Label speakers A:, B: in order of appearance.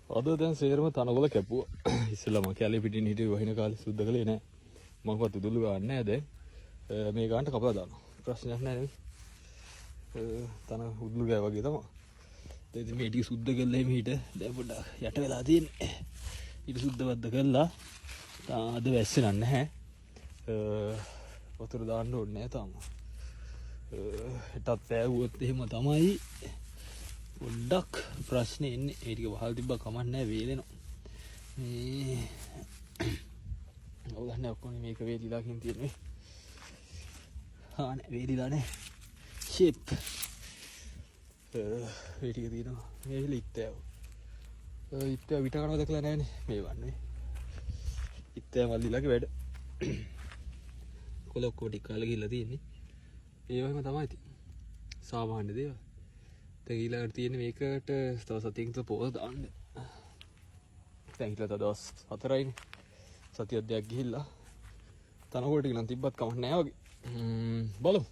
A: අද දැන් සේරම තනකොළ කැපුවා. ඉස්සෙල්ලා මං කැලේ පිටින් හිටියේ වහින කාලේ සුද්ධ කළේ නෑ. මං කිව්වත් උදුළු ගන්න නෑ දැන්. මේ ගානට කපලා දානවා. ප්‍රශ්නයක් නෑ නෙවෙයි. තන උදුළු ගෑ වගේ තමයි. දැන් ඉතින් මේ ටික සුද්ධ කරලා එහෙම හිට දැන් පොඩ්ඩක් යට වෙලා තියෙන්නේ. ඊට සුද්ධ බද්ද කරලා අද වැස්සේ නන් නැහැ. වතුර දාන්න ඕනේ නෑ තාම. හෙටත් පෑවුවොත් එහෙම තමයි පොඩ්ඩක් ප්‍රශ්නේ එන්නේ. ඒ ටික වහල් තිබ්බා කමක් නෑ, වේලෙනවා. මේ ඔව් දන්නේ ඔක්කොම මේක වේලිලා කියන තියෙන්නේ. ආ නෑ, වේලිලා නෑ. ෂිප්. ඒ ටික තියෙනවා. මේ ඉත්තෑව. ඉත්තෑව විට කනවා දැකලා නෑනේ. මේ වන්නේ. ඉත්තෑව මල්ලිලාගේ වැඩ. කොළ ඔක්කොම ටික කාලා ගිහිල්ලා තියෙන්නේ. ඒ වගේම තමයි ඉතින්. සාමාන්‍ය දේවල්. දැන් ඊළඟට තියෙන්නේ මේකට තව සතියකින් තව පොර දාන්න. දැන් හිටලා තව දවස් 4යිනේ. සතියක් දෙකක් ගිහිල්ලා තනකොළ ටික නම් තිබ්බත් කමක් නෑ වගේ. බලමු.